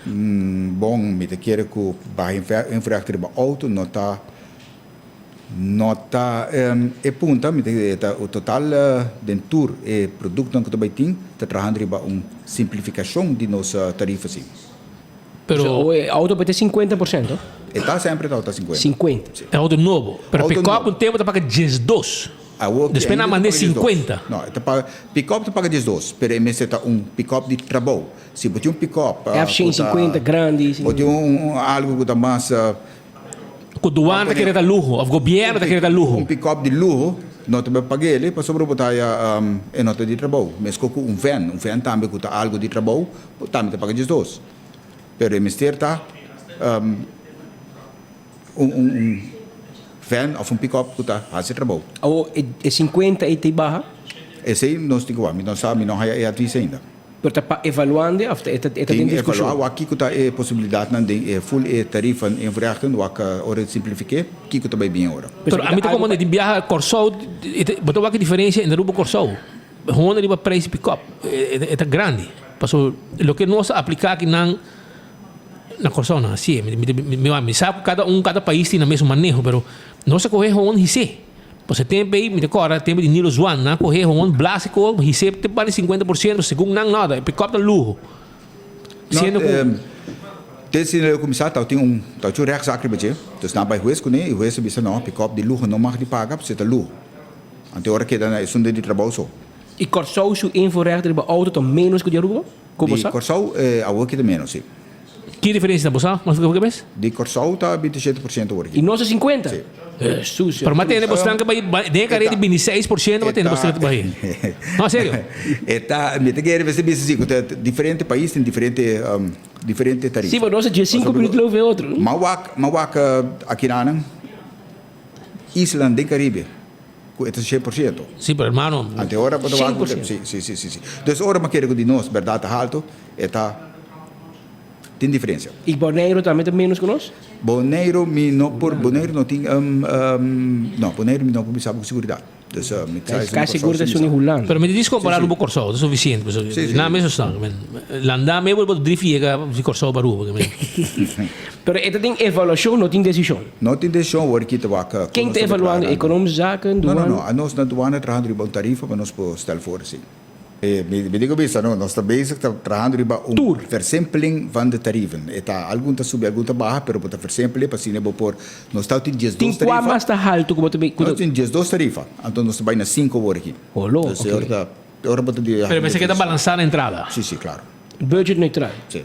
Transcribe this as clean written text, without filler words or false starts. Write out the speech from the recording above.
Bon, mi ta kere ku baha invoerrecht riba outo no ta no ta e punta, mi ta e ta total den tur e produktonan ku ta bai tin ta trahando riba un simplifikashon di nos tarifa si. Pero e auto por ta 50%? E ta semper ta 50. 50. E auto nobo. Pero pick-up un tempo ta paga 12. Awor Despues nan manda e 50. No, e ta paga, pick-up ta paga 12, pero e mester ta un pick-up di trabou. Si bo tin un pick-up ku ta. F-150 grandi. Bo tin un algu ku ta mas. Ku duana ta kere ta luho of gobierno ta kere ta luho. Un pick-up di luho no ta bai pag'el pasobra bo ta haya e no ta di trabou. Meskos ku un van, un van tambe ku ta algu di trabou bo tambe ta paga 12. Pero e mester ta un un van of un pick-up ku ta hasi trabou. Awor e 50 ei ta e baha? Esei nos tin ku wak. Mi no sa, mi no haya e advis ainda. Pero ta pa evaluando of ta ta den discusion? Tin evalua wak kiko ta e posibilidadnan den e full e tarifa invoerrechten wak ora e simplifiké kiko ta bai bien ora. Pero ami ta komprende tin biaha Kòrsou bo ta wak e diferensia entre Aruba Kòrsou. Honda riba prijs di pick-up e ta grandi. Pasobra loke nos ta apliká akinan na Kòrsou nan hasié. Mi sa ku kada un kada pais tin nan mesun maneho pero nos a kohe hon hisé. Pasobra e tempu ei mi ta kòrda tempu di Nilo Zwaan nan a kohe hon blasiko hisé te bali 50% segun nan nòda e pick-up ta luho. Siendo ku. Te si nan a kuminsá tabatin un tabatin un rèchtzaak riba dje. Dus nan a bai hues kuné i hues a bisa no pick-up di luho no mag di paga pasobra e ta luho. Anto e ora keda na esun di trabou so. I Kòrsou su invoerrecht riba outo ta ménos ku di Aruba? Ku bo Di sa? Kòrsou awor kita ménos, si. Ki diferensia ta bo sa? Mas ku bes? Di Kòrsou ta 27% awor aki. I nos ta 50? Si. Hesus! Pero m'a tende bo stan ke bai den e karera di 26% m'a tende bo stan ke bai. No, serio. E ta, mi ta kere mester bisa si ku ta diferente pais tin diferente diferente tarifa. Si, pero nos ta 15 minuut leu ven otro. M'a wak, m'a wak akinanan. Islan den Caribe cu e ta 100%. Sí, pero hermano. Ante ora bo ta wak 100%. Sí, sí, sí, sí, sí. Dus ora bo kere cu di nos berdad ta halto, e ta tin diferencia. Y Boneiru tambe ta menos cu nos? Boneiru mi no por, Boneiru no tin, no, Boneiru mi no por bisa bo cu seguridad. Dus mi ta Casi sigur ta esun di Hulanda. Pero mi ta dici compara Aruba cu Corsou, ta suficiente. Pasobra nan mes no sa. Landa me bo drift yega di Corsou pa Aruba. Pero e ta tin evaluacion, no tin decision. No tin decision, awor aki ta wak. Ken ta evaluando? Economische Zaken, douane? No, no, no. Anos na douane trahando riba un tarifa pa nos por stel voor si. Mi di ku bisa no, nos ta bezig ta trahando riba un Tur. versimpeling van de tarieven. E ta algun ta subi algun ta baha pero bo ta versimpel'e pa asina bo por nos ta tin diesdos Tin kua tarifa. mas ta haltu ku bo ta bi ku ta Nos tin 12 tarifa, anto nos ta bai na sinku awor aki. Olo, Dus e oké. ora ta e ora bo ta di Pero mester keda balansá na entrada. Si, si, klaro. Budget neutral. Si.